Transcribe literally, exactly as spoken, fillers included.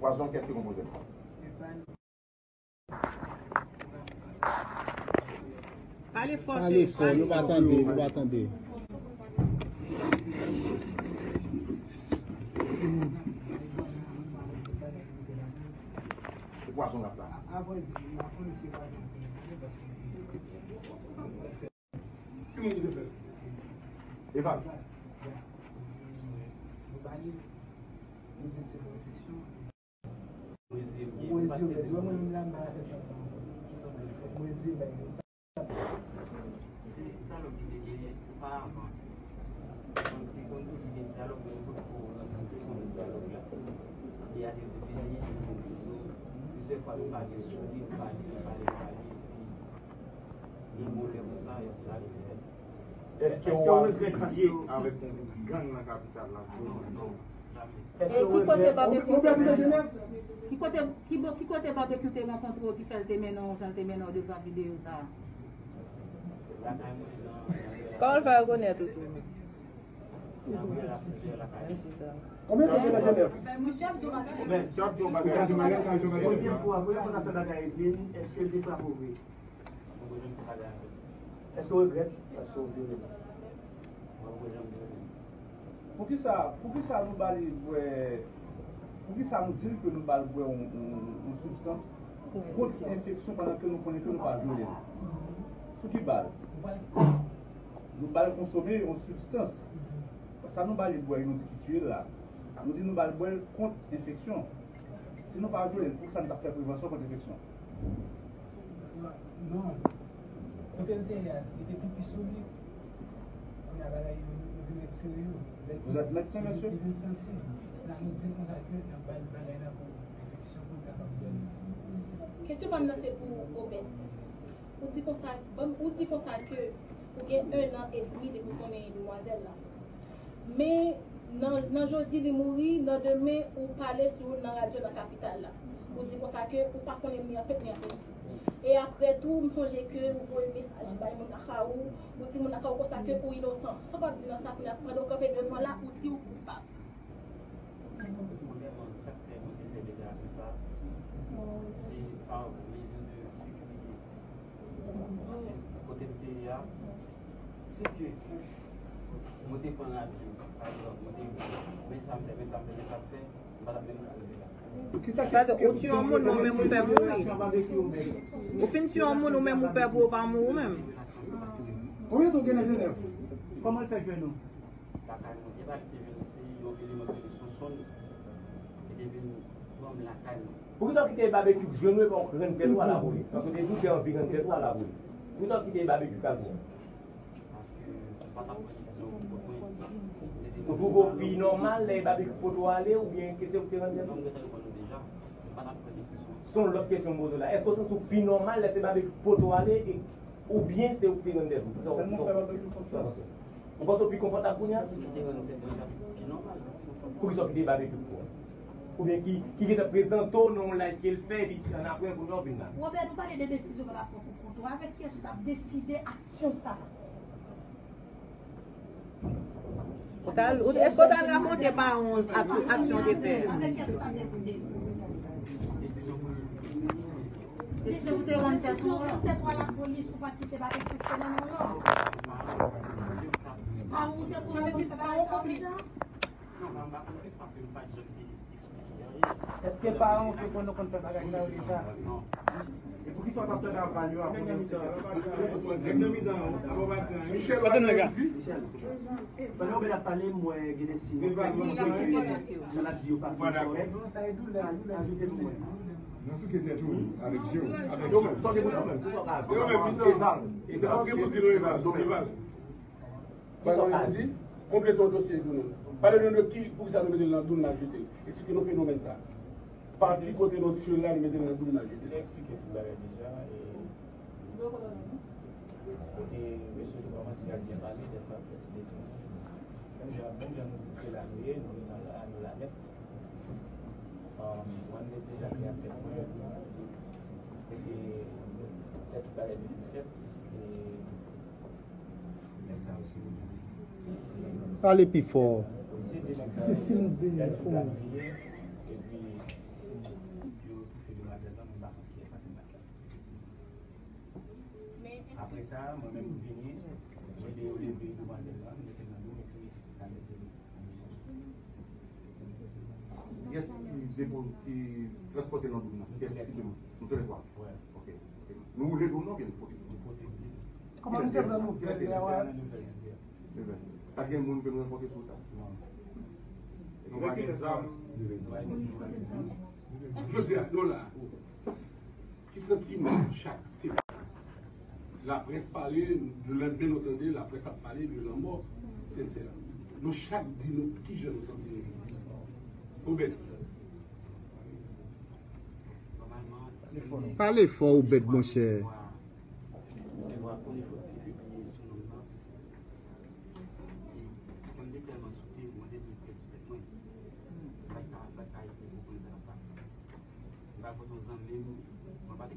Pwazon, kèske konpoze l? Pale fò, Pale fò, nou pa tande, nou pa tande. Se pwazon l ap la. Ki moun ki te fè l? Eval. Mwen zi yo bèt, mwen menm la m pa ka fè sa. Mwen zi yo bèt. Se dyalòg ki te genyen oparavan. Mwen te konn toujou gen dyalòg, men nou potko rankontre pou nou dyalòg la. E a te vini, nou plizyè fwa nou pale sou li, nou pale, nou pale, nou pale, epi gen yon lè konsa, y ap sa rive. Èske w ap fidye avèk yon gwoup gang nan kapital la? Non, non, jamè. E ki kote Babekyou te mennen w? Ki kote, ki bo, ki kote Babekyou te rankontre w ki fè l te mennen w jan l te mennen w devan videyo sa a? Lakay mwen nan Kòman l fè rekonèt ou tou? nan riyèl a plizyè lakay. Menm si sa. Konbyen tan w gen nan Jenèv? Sa ap di yon bagay. Premye fwa, premye fwa n ap fè bagay epi, èske l te frape w vre? Mwen poko janm fè bagay avè l. Èske w regrèt paske w vyole l? Mwen poko janm vyole l. Poukisa, poukisa nou ba li bwè, poukisa nou di l ke nou ba l bwè yon, yon, yon sibstans kont enfeksyon pandan ke nou konnen ke nou pa vyole l? Sou ki baz? Nou ba l konsome yon sibstans. Sa nou ba li bwè, nou di ki tiye l la. Nou di nou ba l bwè l kont enfeksyon. Si nou pa vyole l, poukisa nou t ap fè prevansyon kont enfeksyon? Non. Kote l te ye a, li te pipi sou li. Kounye a bagay yo, yo vin retire yo. Lè l Vous êtes médecin, monsieur? Li vin santi. La nou di l konsa ke n ap ba l bagay la pou enfeksyon pou l kapab dòmi. Kesyon pa m nan se pou Obed. Ou di konsa, ban m, ou di konsa ke ou gen un an et demi depi w konnen demwazèl la. Men nan, nan jodi li mouri, nan demen ou pale sou l nan radyo nan kapital la. Ou di konsa ke ou pa konnen ni an fèt ni an fèt. E apre tou, m sonje ke ou voye mesaj bay moun lakay ou, ou di moun lakay ou konsa ke ou inosan. Sa w p ap di nan sa kounye a, pandan w kanpe devan la, ou di ou koupab. Premyèman, sa k fè mwen te fè deklarasyon sa a, se pa mezi de sekirite. Paske kote m te ye a, si ke mwen te pran radyo, pa egzanp, mwen te di, men sa m fè, men sa m fè, men sa m fè, m pa t ap menm ka rive la. Paske ou tiye yon moun, ou menm ou pè mouri. Ou fin tiye yon moun, ou menm ou pè pou ou pa mouri ou menm. Konbyen tan w gen nan Jenèv? Kòman l fè jwenn ou? Lakay mwen. E pa li te vin, se yon eleman ki rele Sonsonn ki te vin pran m lakay mwen. Poukisa w kite Babekyou jwenn ou epi w rann tèt ou a lapolis? Paske w te di w te anvi rann tèt ou a lapolis. Poukisa w kite Babekyou k al pran w? Paske m pa t ap pran desizyon pou kont mwen. Se te Ou twouve w pi nòmal lè Babekyou pote w ale oubyen ke se ou ki te rann tèt ou? Non, m gentan reponn ou deja. M pa t ap pran desizyon. Se yon lòt kesyon m poze w la. Èske w santi w pi nòmal lè se Babekyou k pote w ale e oubyen se ou ki te rann tèt ou? Kisa w kisa w panse? Ou panse w pi konfòtab kounye a? Si m te rann tèt mwen, l t ap pi nòmal. Poukisa w kite Babekyou pran w? Oubyen ki, ki gentan prezante w nan yon live ke l fè, epi annapre kounye a w vin la? Robert, nou pale de desizyon pa rapò pou kont ou. Avèk kiyès ou t ap deside aksyon sa a? Ou t al, ou, èske w t al rakonte paran w ak, aksyon w te fè a? Desizyon pou tèt ou a lapolis ou pa kite bagay fonksyone non. Paran w te konnen pou fè bagay sa deja? Èske paran w te konnen w konn fè bagay sa yo deja? E poukisa w t ap tande aval yo avan w te... Nèg nan mitan an, avan w pa pran. Michel, pase m lega. Pandan w ap pale, m wè gen de siy. Maladi yo pa fin kòrèk. Ajoute pou mwen. Nan souke tèt ou avèk je w, avèk je w. Yo menm, yo menm, Eval. Se paske pou di nou Eval, donk Eval. Bagay yo di, konplete yon dosye pou nou. Pale nou de ki, poukisa nou mete l nan doum nan jete l. Eksplike nou fenomèn sa. Pati kote nou tiye l la, nou mete l nan doum nan jete l. Li eksplike tout bagay deja. Kote mesye Joe kòmanse ak byen pale, dèfwa l fè ti detounen. Menm jan, menm jan nou di se la nou ye, nou ye nan la, nou la nèt. Mwen, m te deja te ak tèt mwen. Epi, tèt bagay li fèt. E, nèg sa yo se yo menm. Pale pi fò. Se de nèg sa yo. Epi, Sa, mwen menm m vini, mwen te leve demwazèl la, m mete l nan do m epi m al mete l nan misyon. Yes, ki depo, ki transpòte nan do m nan? Yes, ki depo? Nou tou lè twa. Wè. Ok, ok. Nou woule do m nan oubyen nou pote? Nou pote l. Kòman nou te pran nouvèl Kilè te lè a? Nan nouvèl, jodi a. Ebyen, pa t gen moun ke nou rankontre sou ta? Non. Nou pa gen zam. Nou pa gen zam. Jodi a, nou la. Ki santiman chak se laprès pale, lelendemen nou tande laprès ap pale de lanmò Sensè. Nou chak di nou kijan nou santi nou jodi a. Obed. Pale fò Obed monchè. Resevwa premye fwa ki pibliye sou non m nan. E kè m te tèlman soute, mwen te di kè sou tèt mwen, m pa t ka, m pa t ka eseye konprann sa k ap pase. M pa kote yon zanmi m, mwen pa